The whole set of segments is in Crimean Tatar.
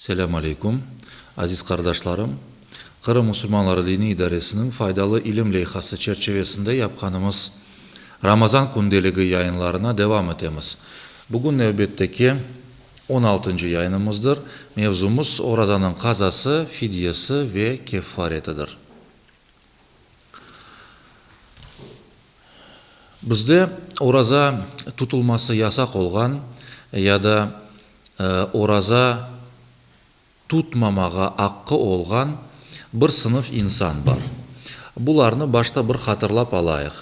Selâm aleyküm, aziz qardaşlarım! Qırım musulmanları diniy idaresiniñ Faydalı ilim leyhası çerçivesinde yapqanımız Ramazan kündeligi yayınlarına devam etemiz. Bugün nevbetteki on altıncı yayınımızdır. Mevzumız, orazanıñ qazası, fidyesi ve keffaretidir. Bizde oraza tutulması yasaq olğan ya da oraza tutmamağa aqqı olğan bir sınıf insan bar. Bularnı başta bir hatırlap alayıq.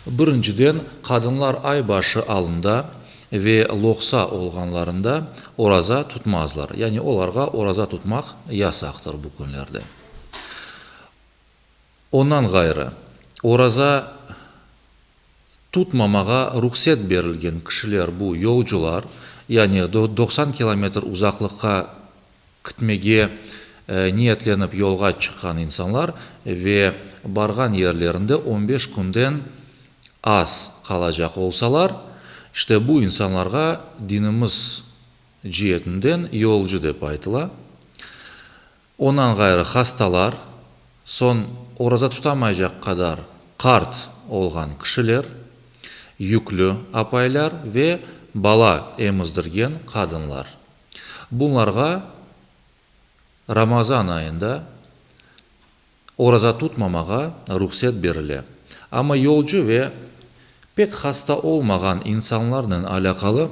Birinciden, qadınlar ay başı alında ve loqsa olğanlarında oraza tutmazlar, yani olarğa oraza tutmaq yasaqtır bu künlerde. Ondan ğayrı, oraza tutmamağa ruhset berilgen kişiler bu yolcular, yani 90 kilometr uzaqlıqqa Ktmege niyetlenip yolğa çıqqan insanlar ve barğan yerlerinde on beş künden az qalacaq olsalar, işte bu insanlarğa dinimiz cietinden yolcu dep aytıla. Ondan ğayrı hastalar, soñ oraza tutamaycaq qadar qart olğan kişiler, yüklü apaylar ve bala emizdirgen qadınlar. Bunlarğa Ramazan ayında oraza tutmamağa ruhset berile. Amma yolcu ve pek hasta olmağan insanlarnen alâqalı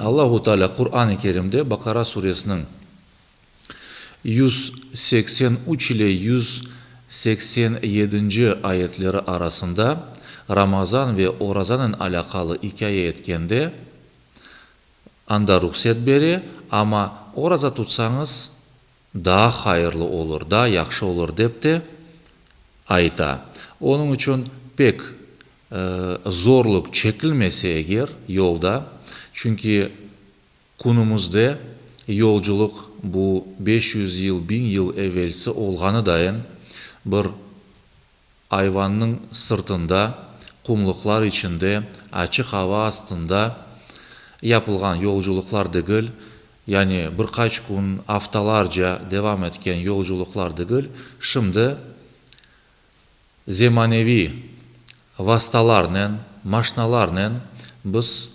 Allahu Teala Quran-ı Kerimde Baqara suresiniñ 183 ile 187-nci ayetleri arasında Ramazan ve orazanen alâqalı ikâye etkende, Anda ruhset bere, amma oraza tutsañız, daa hayırlı olur, daa yahşı olur, dep de ayta. Onıñ içün pek zorluq çekilmese eger yolda, çünki künümizde yolculıq bu 500 yıl, 1000 yıl evelsi olğanı dayın bir Ayvannıñ sırtında, qumluqlar içinde, açıq ava astında yapılğan yolculıqlar degil, yani bir qaç kün, aftalarca devam etken yolculıqlar degil, şimdi zemaneviy vastalarnen, maşnalarnen biz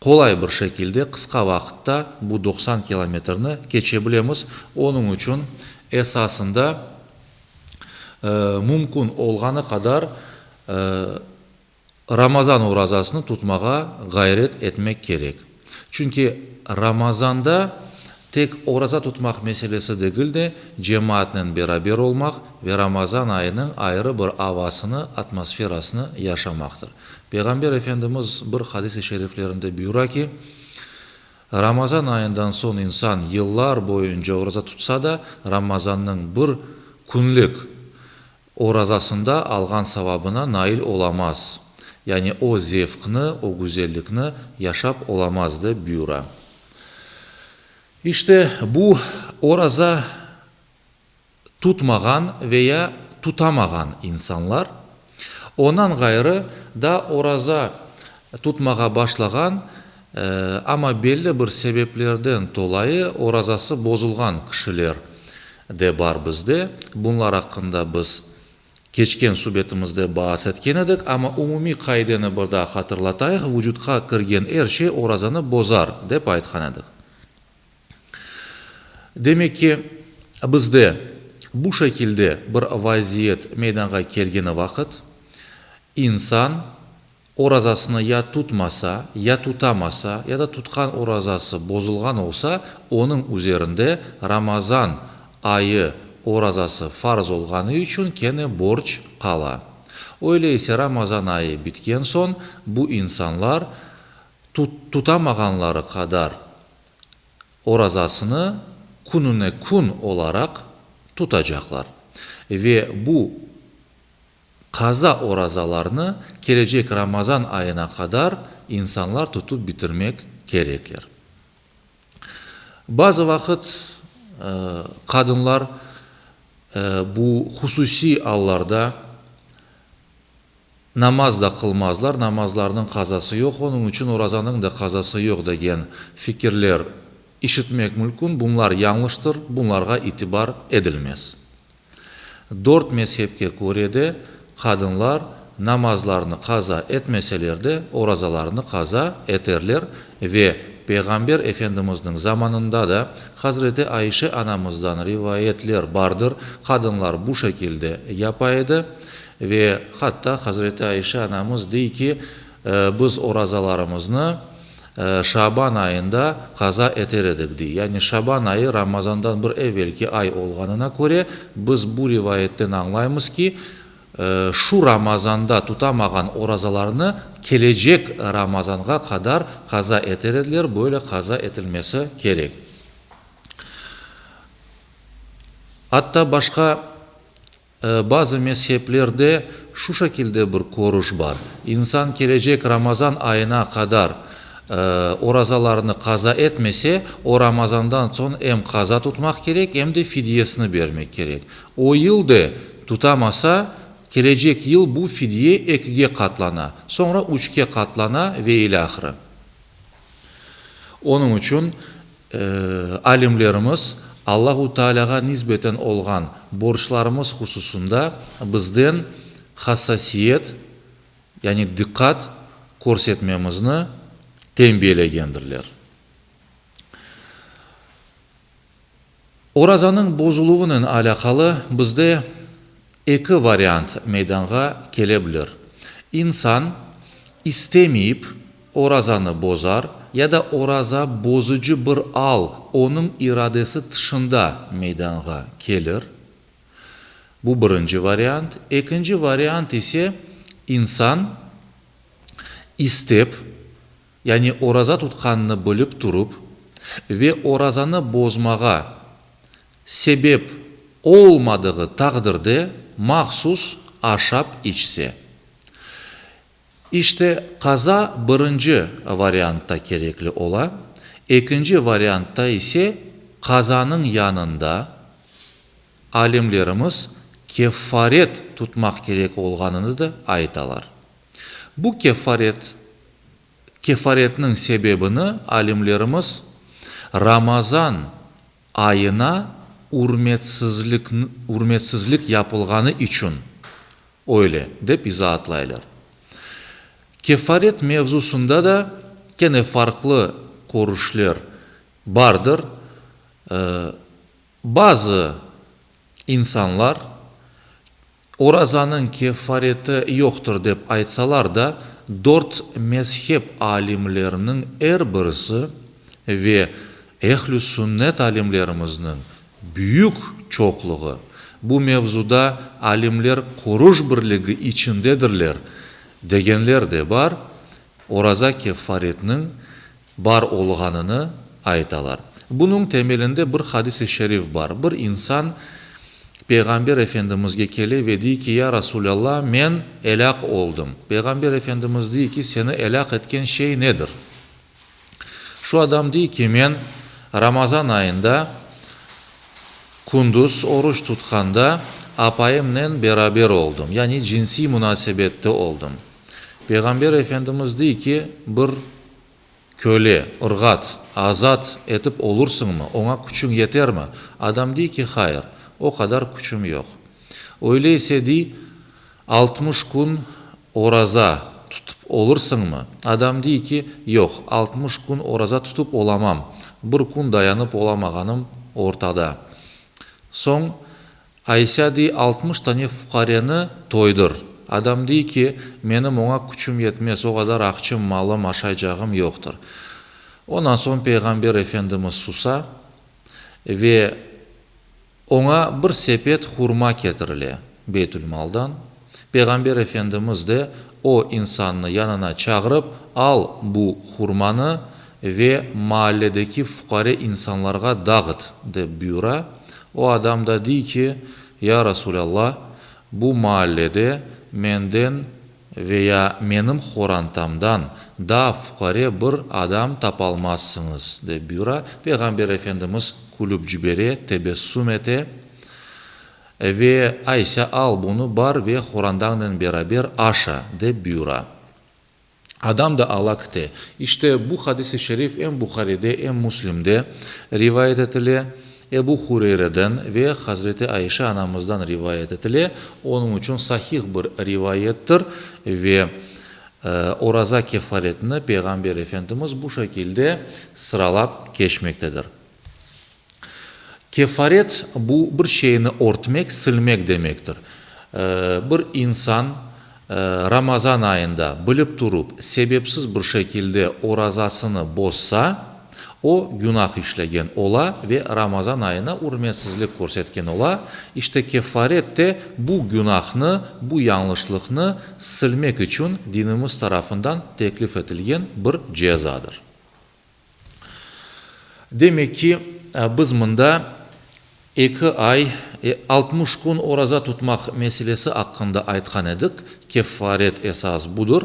Qolay bir şekilde qısqa vaqıtta bu 90 kilometrni keçe bilemiz, onıñ içün esasında mümkün olğanı qadar Ramazan orazasını tutmağa ğayret etmek kerek. Çünki Ramazanda tek oraza tutmaq meselesi degil de, cemaatnen beraber olmaq ve Ramazan ayınıñ ayrı bir avasını, atmosferasını yaşamaqtır. Peyğamber Efendimiz bir hadis-i şeriflerinde buyura ki, Ramazan ayından soñ insan yıllar boyunca oraza tutsa da, Ramazannıñ bir künlik orazasında alğan savabına nail olamaz, yani o zevqni, o güzellikni yaşap olamaz, dep buyura. İşte, bu oraza tutmağan ve ya tutamağan insanlar, ondan ğayrı da oraza tutmağa başlağan, amma belli bir sebeplerden tolayı orazası bozulğan kişiler de bar bizde. Bunlar aqqında biz keçken subetimizde baas etken edik, amma umumiy qaideni bir daa hatırlatayıq, vucutqa kirgen er şey orazanı bozar, dep aytqan edik. Demek ki, bizde bu şekilde bir vaziyet meydanğa kelgeni vaqıt, insan orazasını ya tutmasa, ya tutamasa, ya da tutqan orazası bozulğan olsa, onıñ üzerinde Ramazan ayı orazası farz olğanı içün kene borc qala. Öyle ise Ramazan ayı bitken soñ bu insanlar tutamağanları qadar orazasını kününe kün olaraq tutacaqlar ve bu qaza orazalarnı kelecek Ramazan ayına qadar insanlar tutıp bitirmek kerekler. Bazı vaqıt qadınlar bu hususiy allarda Namaz da qılmazlar, namazlarnıñ qazası yoq, onıñ içün orazanıñ da qazası yoq degen fikirler. işitmek mülkün, bunlar yañlıştır, bunlarğa itibar edilmez. Dört mezhepke köre de qadınlar namazlarını qaza etmeseler de, orazalarını qaza eterler ve Peyğamber Efendimizniñ zamanında da Hazreti Ayşe anamızdan rivayetler bardır, qadınlar bu şekilde yapa edi ve hatta Hazreti Ayşe anamız dey ki, biz orazalarımıznı Şaban ayında qaza eter edik, dey. Yani Şaban ayı Ramazandan bir evelki ay olğanına köre, biz bu rivayetten añlaymız ki, şu Ramazanda tutamağan orazalarını kelecek Ramazanğa qadar qaza eter ediler, böyle qaza etilmesi kerek. Atta başqa Bazı mezheplerde şu şekilde bir körüş bar, insan kelecek Ramazan ayına qadar orazalarını qaza etmese, o Ramazandan soñ em qaza tutmaq kerek, em de fidyesini bermek kerek. O yıl de tutamasa, kelecek yıl bu fidye ekige qatlana, soñra üçke qatlana ve ilâhre. Onıñ içün Alimlerimiz Allahu Tealâğa nisbeten olğan borclarımız hususında bizden hassasiyet, yani diqqat körsetmemizni tenbiyelegendirler. Orazanıñ bozuluvınen alâqalı bizde eki variant meydanğa kele bilir. İnsan istemeyip orazanı bozar ya da oraza bozucı bir al onıñ iradesi tışında meydanğa kelir. Bu birinci variant. Ekinci variant ise insan istep, Yani oraza tutqanını bilip turıp ve orazanı bozmağa sebep olmadığı taqdirde mahsus aşap içse. İşte, qaza birinci variantta kerekli ola, ekinci variantta ise qazanıñ yanında alimlerimiz keffaret tutmaq kerek olğanını da aytalar. Bu kefaret, kefaretniñ sebebini alimlerimiz Ramazan ayına ürmetsizlik, ürmetsizlik yapılğanı içün öyle dep izaatlaylar. Kefaret mevzusında da kene farqlı körüşler bardır. Bazı insanlar Orazanıñ kefareti yoqtır dep aytsalar da, dört mezhep alimleriniñ er birisi ve ehl-ü sünnet alimlerimizniñ büyük çoqluğı bu mevzuda alimler körüş birligi içindedirler degenler de bar, oraza kefaretiniñ bar olğanını aytalar. Bunıñ temelinde bir hadis-i şerif bar. Bir insan Peyğamber Efendimizge kele ve dey ki, Ya Rasulâllah, men elâq oldım. Peyğamber Efendimiz dey ki, Seni elâq etken şey nedir? Şu adam dey ki, Men Ramazan ayında kündüz oruç tutqanda apayımnen beraber oldım, yani cinsiy munasebette oldım. Peyğamber Efendimiz dey ki, Bir köle, ırğat, azat etip olursıñmı, oña küçüñ yetermi? Adam dey ki, Hayır, o qadar küçüm yoq. Öyle ise, dey, 60 kün oraza tutıp olursıñmı? Adam dey ki, Yoq, 60 kün oraza tutıp olamam, bir kün dayanıp olamağanım ortada. Soñ, Aysa dey, 60 tane fuqareni toydır. Adam dey ki, menim oña küçüm yetmez, o qadar aqçım, malım, aşaycağım yoqtır. Ondan soñ Peyğamber Efendimiz susa ve oña bir sepet hurma ketirile Beytülmaldan. Peyğamber Efendimiz de o insannı yanına çağırıp, Al bu hurmanı ve maalledeki fuqare insanlarğa dağıt, dep buyura. O adam da dey ki, Ya Rasulâllah, bu maallede menden ve ya menim horantamdan daa fuqare bir adam tapalmazsıñız, dep buyura. Peyğamber Efendimiz külüp cibere, tebessüm ete. Ve aysa al bunı, bar ve horandañnen beraber aşa, dep buyura. Adam da ala kite. İşte, bu hadis-i şerif em Buharide, em Müslimde rivayet etile, Ebu Hureyreden ve Hazreti Ayşe anamızdan rivayet etile, onıñ içün sahih bir rivayettir ve oraza kefaretini Peyğamber Efendimiz bu şekilde sıralap keçmektedir. Kefaret, bu bir şeyni örtmek, silmek demektir. Bir insan Ramazan ayında bilip turup, sebepsiz bir şekilde orazasını bozsa, o, günah işlegen ola ve Ramazan ayına ürmetsizlik körsetken ola. İşte kefaret de bu günahnı, bu yañlışlıqnı silmek içün dinimiz tarafından teklif etilgen bir cezadır. Demek ki, biz mında eki ay, 60 kün oraza tutmaq meselesi aqqında aytqan edik, keffaret esas budır.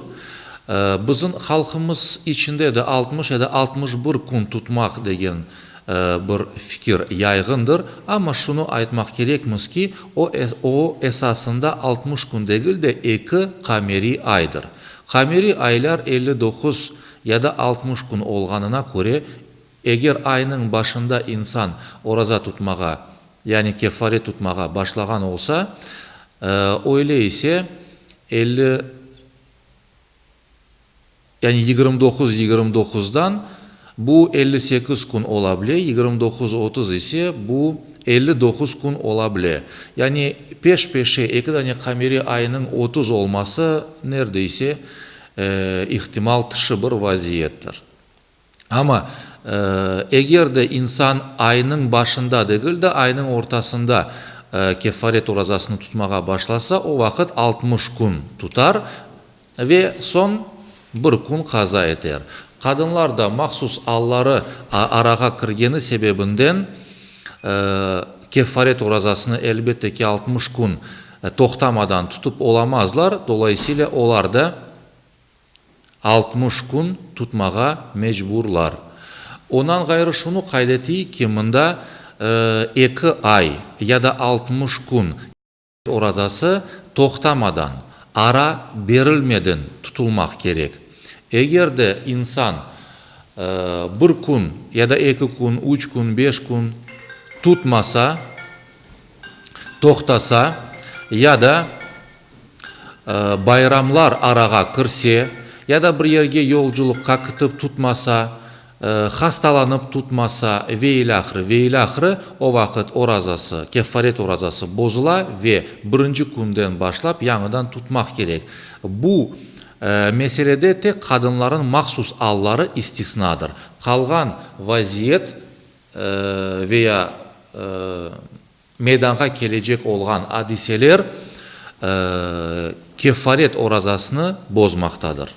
Bizim halqımız içinde de 60 ya da 61 kün tutmaq degen bir fikir yayğındır. Amma şunı aytmaq kerekmiz ki, o, o esasında 60 kün degil de, eki qameriy aydır. Qameriy aylar 59 ya da 60 kün olğanına köre, eger aynıñ başında insan oraza tutmağa, yani keffaret tutmağa başlağan olsa, öyle ise 50, yani 29 29-dan bu 58 kün ola bile, 29 30 ise bu 59 kün ola bile. Yani peş-peşe eki dane qameriy aynıñ 30 olması nerde ise ihtimal tışı bir vaziyettir. Amma eger de insan aynıñ başında degil de, aynıñ ortasında kefaret orazasını tutmağa başlasa, o vaqıt 60 kün tutar ve soñ bir kün qaza eter. Qadınlar da mahsus alları arağa kirgeni sebebinden kefaret orazasını elbette ki 60 kün toqtamadan tutıp olamazlar, dolayısıyla olar da 60 kün tutmağa mecburlar. Ondan ğayrı şunı qayd eteyik ki, mında eki ay ya da 60 kün orazası toqtamadan, ara berilmeden tutulmaq kerek. Eger de insan bir kün ya da eki kün, üç kün, beş kün tutmasa, toqtasa ya da bayramlar arağa kirse, ya da bir yerge yolculıqqa kitip tutmasa, hastalanıp tutmasa ve ilâhre, ve ilâhre, o vaqıt orazası, keffaret orazası bozula ve birinci künden başlap yañıdan tutmaq kerek. Bu meselede tek qadınların mahsus alları istisnadır. Qalğan vaziyet ve ya meydanğa kelecek olğan adiseler kefaret orazasını bozmaqtadır.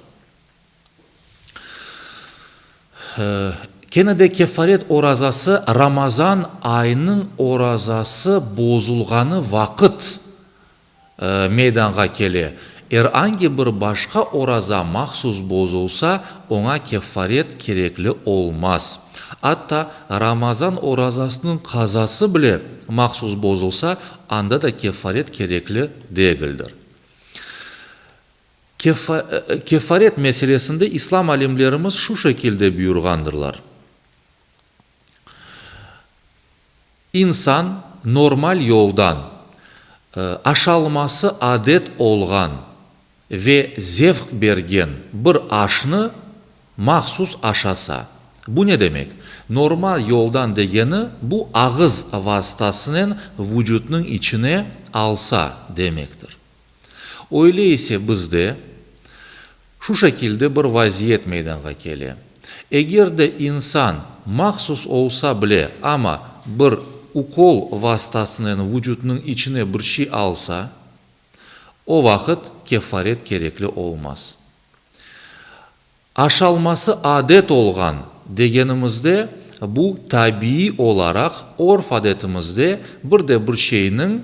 Kene de kefaret orazası Ramazan ayınıñ orazası bozulğanı vaqıt meydanğa kele. Er angi bir başqa oraza mahsus bozulsa, oña kefaret kerekli olmaz. Atta Ramazan orazasınıñ qazası bile mahsus bozulsa, anda da kefaret kerekli degildir. Kefaret meselesinde İslam alimlerimiz şu şekilde buyurğandırlar, İnsan normal yoldan aşalması adet olğan ve zevq bergen bir aşnı mahsus aşasa. Bu ne demek? Normal yoldan degeni, bu ağız vastasınen vucutnıñ içine alsa demektir. Öyle ise bizde şu şekilde bir vaziyet meydanğa kele. Eger de insan mahsus olsa bile, amma bir ukol vastasınen vucutnıñ içine bir şey alsa, o vaqıt kefaret kerekli olmaz. Aşalması adet olğan degenimizde, bu tabiiy olaraq örf-adetimizde bir de bir şeyniñ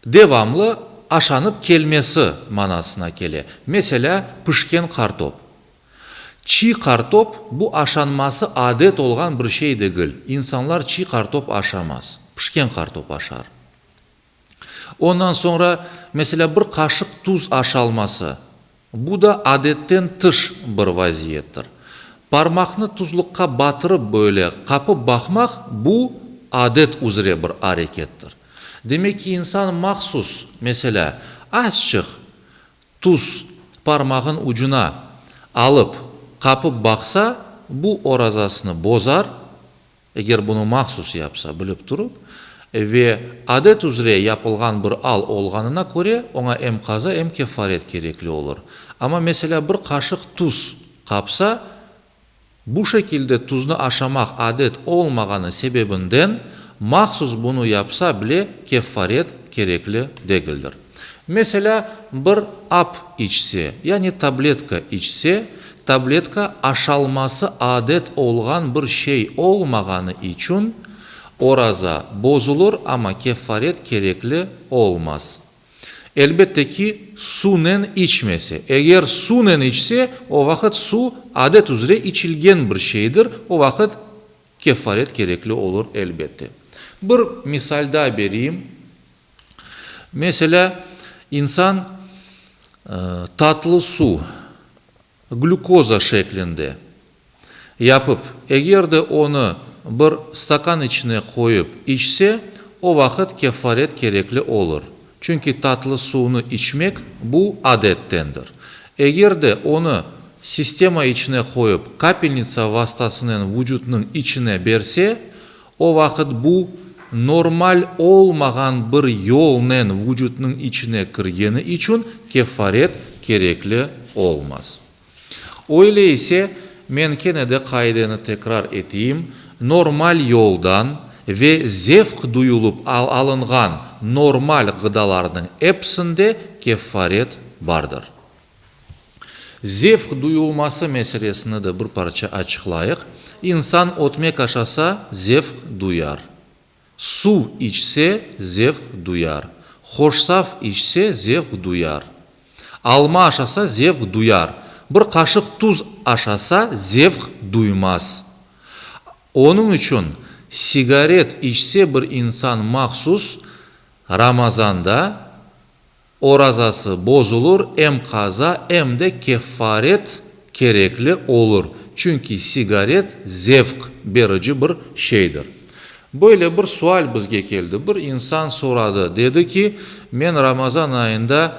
devamlı aşanıp kelmesi manasına kele. Meselâ, pişken qartop. Çiy qartop, bu aşanması adet olğan bir şey degil. İnsanlar çiy qartop aşamaz, pişken qartop aşar. Ondan soñra, meselâ, bir qaşıq tuz aşalması. Bu da adetten tış bir vaziyettir. Parmaqnı tuzluqqa batırıp böyle qapıp baqmaq, bu adet üzre bir arekettir. Demek ki, insan mahsus, meselâ, azçıq tuz parmağın ucuna alıp qapıp baqsa, bu orazasını bozar, Eger bunı mahsus yapsa, bilip turıp, ve adet üzre yapılğan bir al olğanına köre, oña em qaza, em kefaret kerekli olur. Amma, meselâ, bir qaşıq tuz qapsa, bu şekilde tuznı aşamaq adet olmağanı sebebinden, mahsus bunı yapsa bile kefaret kerekli degildir. Meselâ, bir ap içse, yani tabletka içse, tabletka aşalması adet olğan bir şey olmağanı içün, oraza bozulır, amma kefaret kerekli olmaz. Elbette ki, sunen içmese. Eger sunen içse, o vaqıt su adet üzre içilgen bir şeydir, o vaqıt kefaret kerekli olur, elbette. Bir misal daa bereyim. Meselâ, insan tatlı suv, glükoza şeklinde, yapıp, eger de onı bir stakan içine qoyıp içse, o vaqıt kefaret kerekli olur. Çünki tatlı suvnı içmek, bu adettendir. Eger de onı sistema içine qoyıp, kapelnitsa vastasınen vucutnıñ içine berse, O vaqıt bu, normal olmağan bir yolnen vucutnıñ içine kirgeni içün kefaret kerekli olmaz. Öyle ise, men kene de qaideni tekrar eteyim, normal yoldan ve zevq duyulıp alınğan normal ğıdalarnıñ epsinde kefaret bardır. Zevq duyulması meselesini de bir parça açıqlayıq. İnsan ötmek aşasa, zevq duyar. Suv içse, zevq duyar. Hoşsaf içse, zevq duyar. Alma aşasa, zevq duyar. Bir qaşıq tuz aşasa, zevq duymaz. Onıñ içün sigaret içse bir insan mahsus Ramazanda Orazası bozulur, em qaza, em de kefaret kerekli olur, çünki sigaret zevq berici bir şeydir. Böyle bir sual bizge keldi, bir insan soradı, dedi ki, men Ramazan ayında,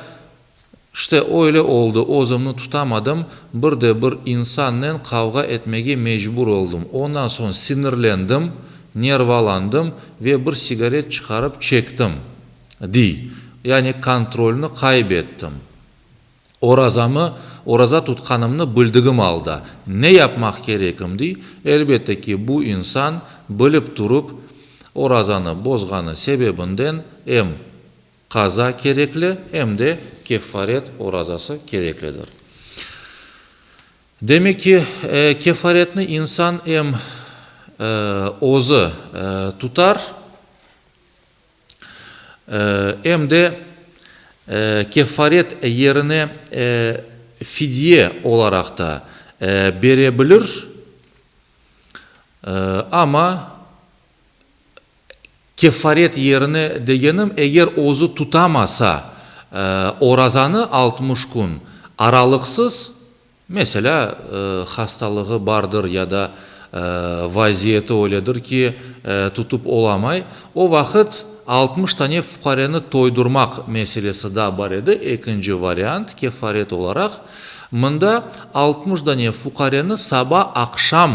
işte, öyle oldı, özümni tutamadım, bir de bir insannen qavğa etmege mecbur oldım, ondan soñ sinirlendim, nervalandım ve bir sigaret çıqarıp çektim. Dey, yani kontrolni qayb ettim. Orazamı, oraza tutqanımnı bildigim alda, ne yapmaq kerekim, dey. Elbette ki, bu insan bilip turıp orazanı bozğanı sebebinden em qaza kerekli, em de keffaret orazası kereklidir. Demek ki, kefaretni insan em özü tutar, Em de kefaret yerine fidye olaraq da bere bilir, amma kefaret yerine degenim, eger özü tutamasa orazanı 60 kün aralıqsız, Meselâ, hastalığı bardır ya da vaziyeti öyledir ki, tutıp olamay. O vaqıt 60 tane fuqareni toydurmaq meselesi da bar edi, ekinci variant, kefaret olaraq. Mında 60 dane fuqareni saba-aqşam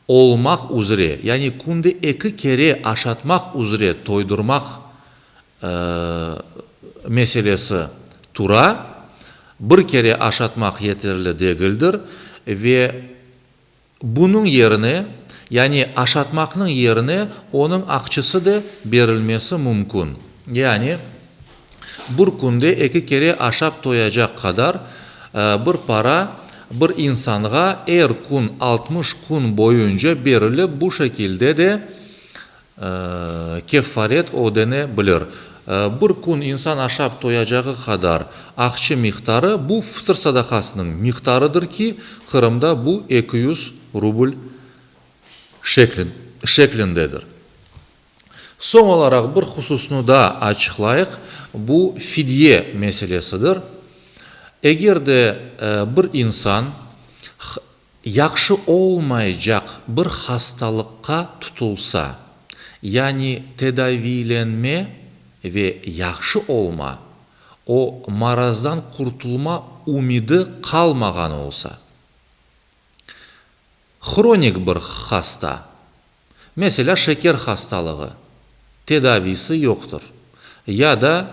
olmaq üzre, yani künde eki kere aşatmaq üzre toydurmaq meselesi tura, bir kere aşatmaq yeterli degildir ve bunıñ yerine, yani aşatmaqnıñ yerine onıñ aqçısı da berilmesi mümkün. Yani bir künde eki kere aşap toyacaq qadar bir para bir insanğa er kün 60 kün boyunca berilip, bu şekilde de Kefaret ödene bilir. Bir kün insan aşap toyacağı qadar aqçı miqdarı, bu fıtır sadaqasınıñ miqdarıdır ki, Qırımda bu 200 rubl şeklindedir. Soñ olaraq bir hususnı daa açıqlayıq, bu fidye meselesidir. Eger de bir insan yahşı olmaycaq bir hastalıqqa tutulsa, yani tedaviylenme ve yahşı olma, o marazdan qurtulma ümidi qalmağan olsa, hronik bir hasta, meselâ şeker hastalığı, tedaviysi yoqtır, ya da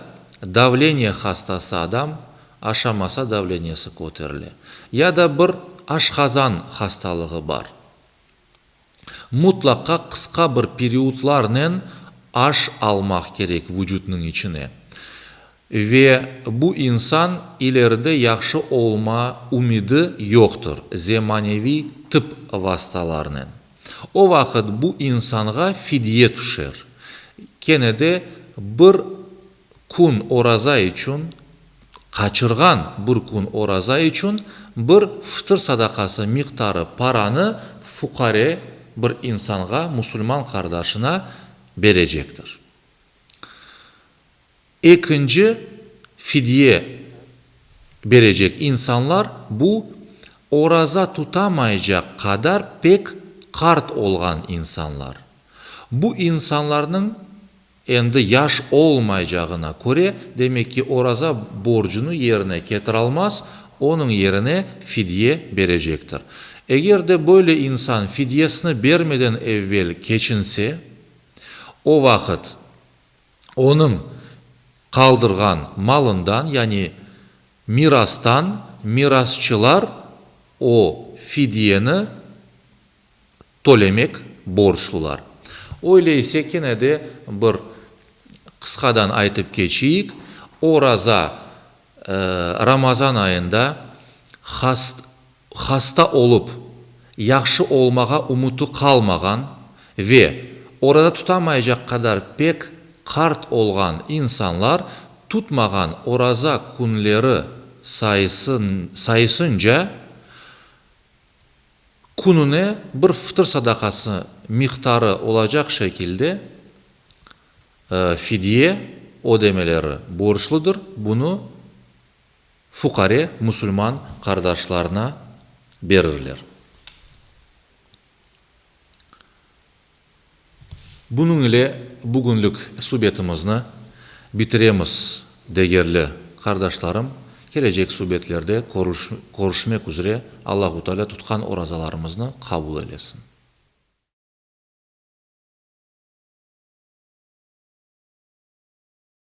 davleniye hastası adam, aşamasa davleniyesi köterile, ya da bir aşqazan hastalığı bar, mutlaqa qısqa bir periodlarnen aş almaq kerek vucutnıñ içine ve bu insan ileride yahşı olma ümidi yoqtır zemaneviy tıp vastalarnen. O vaqıt bu insanğa fidye tüşer. Kene de bir kün oraza içün, qaçırğan bir kün oraza içün bir fıtır sadaqası miqdarı paranı fuqare bir insanğa, musulman qardaşına berecektir. Ekinci fidye berecek insanlar bu, oraza tutamaycaq qadar pek qart olğan insanlar. Bu insanlarnıñ endi yaş olmaycağına köre, demek ki, oraza borcunı yerine ketiralmaz, onıñ yerine fidye berecektir. Eger de böyle insan fidyesini bermeden evvel keçinse, o vaqıt onıñ qaldırğan malından, yani mirastan, mirasçılar o fidyeni tölemek borçlular. Öyle ise kene de bir qısqadan aytıp keçeyik, oraza Ramazan ayında hasta olıp yahşı olmağa ümüti qalmağan ve oraza tutamaycaq qadar pek qart olğan insanlar tutmağan oraza künleri sayısınca kününe bir fıtır sadaqası miqdarı olacaq şekilde fidye ödemeleri borcludır, bunı fuqare musulman qardaşlarına berirler. Bunıñ ile bugünlik subetimizni bitiremiz, degerli qardaşlarım. Kelecek subetlerde körüşmek üzre Allahu Teala tutqan orazalarımıznı qabul eylesin.